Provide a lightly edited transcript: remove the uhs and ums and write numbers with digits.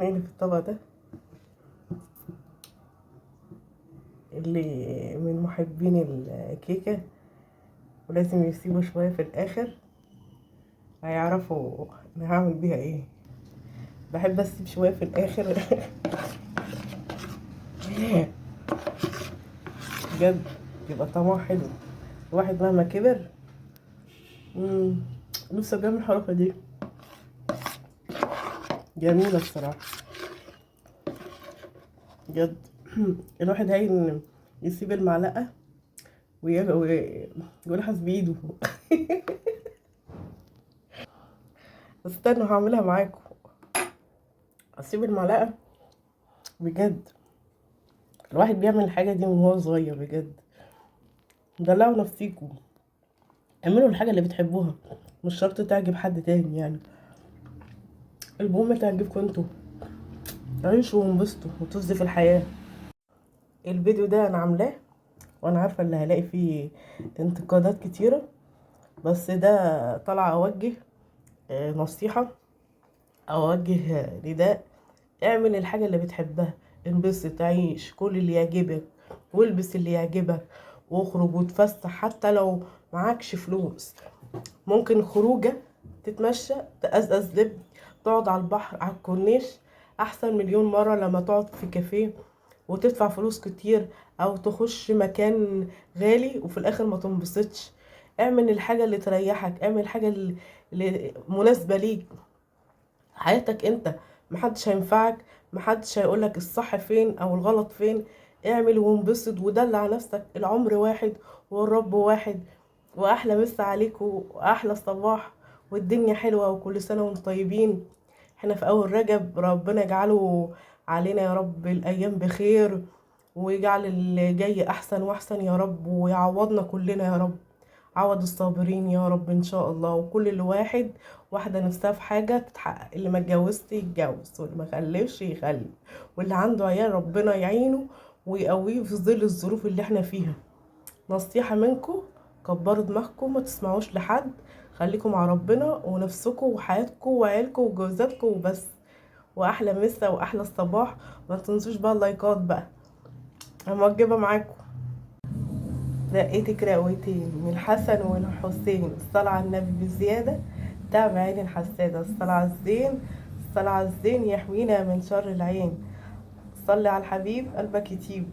عارفين ايه اللي في الطبق ده؟ اللي من محبين الكيكة ولازم يسيبوا شوية في الآخر هيعرفوا انا هعمل بيها ايه. بحب اسيب شوية في الآخر. بجد يبقى طعمها حلو. الواحد مهما كبر لسه بيعمل الحركة دي، جميلة الصراحة بجد. الواحد هين يسيب المعلقة ويلحس بإيده. استنوا هعملها معاكم. اسيب المعلقة بجد. الواحد بيعمل الحاجة دي من هو صغير بجد. دلعوا نفسيكم، اعملوا الحاجة اللي بتحبوها، مش شرط تعجب حد تاني المهم تعجبكم انتوا. عيشوا وانبسطوا وطز في الحياة. الفيديو ده انا عاملاه وانا عارفة اللي هلاقي فيه انتقادات كتيرة، بس ده طالعة اوجه نصيحة او اوجه نداء. اعمل الحاجة اللي بتحبها، انبسط، عيش، كل اللي يعجبك والبس اللي يعجبك واخرج وتفسح حتى لو معكش فلوس. ممكن خروجة تتمشى، تقزقز لب، تقعد على البحر على الكورنيش، احسن مليون مرة لما تقعد في كافيه وتدفع فلوس كتير او تخش مكان غالي وفي الاخر ما تنبسطش. اعمل الحاجة اللي تريحك، اعمل الحاجة اللي مناسبة ليك، حياتك انت، محدش هينفعك، محدش هيقولك الصح فين او الغلط فين. اعمل وانبسط ودلع نفسك، العمر واحد والرب واحد. واحلى مسا عليكم واحلى صباح، والدنيا حلوة وكل سنة وانتم طيبين. احنا في اول رجب، ربنا يجعله علينا يا رب الايام بخير، ويجعل اللي جاي احسن واحسن يا رب، ويعوضنا كلنا يا رب، عوض الصابرين يا رب ان شاء الله. وكل اللي واحد واحدة نفسها في حاجة تتحقق، اللي ما اتجوزش يتجوز، واللي ما خلفش يخلف، واللي عنده عيال ربنا يعينه ويقويه في ظل الظروف اللي احنا فيها. نصيحة منكم، كبروا دماغكم، ما تسمعوش لحد، خليكم مع ربنا ونفسكم وحياتكم وعيالكم وجوزاتكم وبس. واحلى مسا واحلى الصباح. ما تنسوش بقى اللايكات بقى، انا موجبه معاكم. رقيتك رقوتين من الحسن والحسين، الصلاة على النبي بزيادة، تعب عين الحسادة، الصلاة على الزين، الصلاة على الزين يحمينا من شر العين، صلي على الحبيب قلبك يطيب.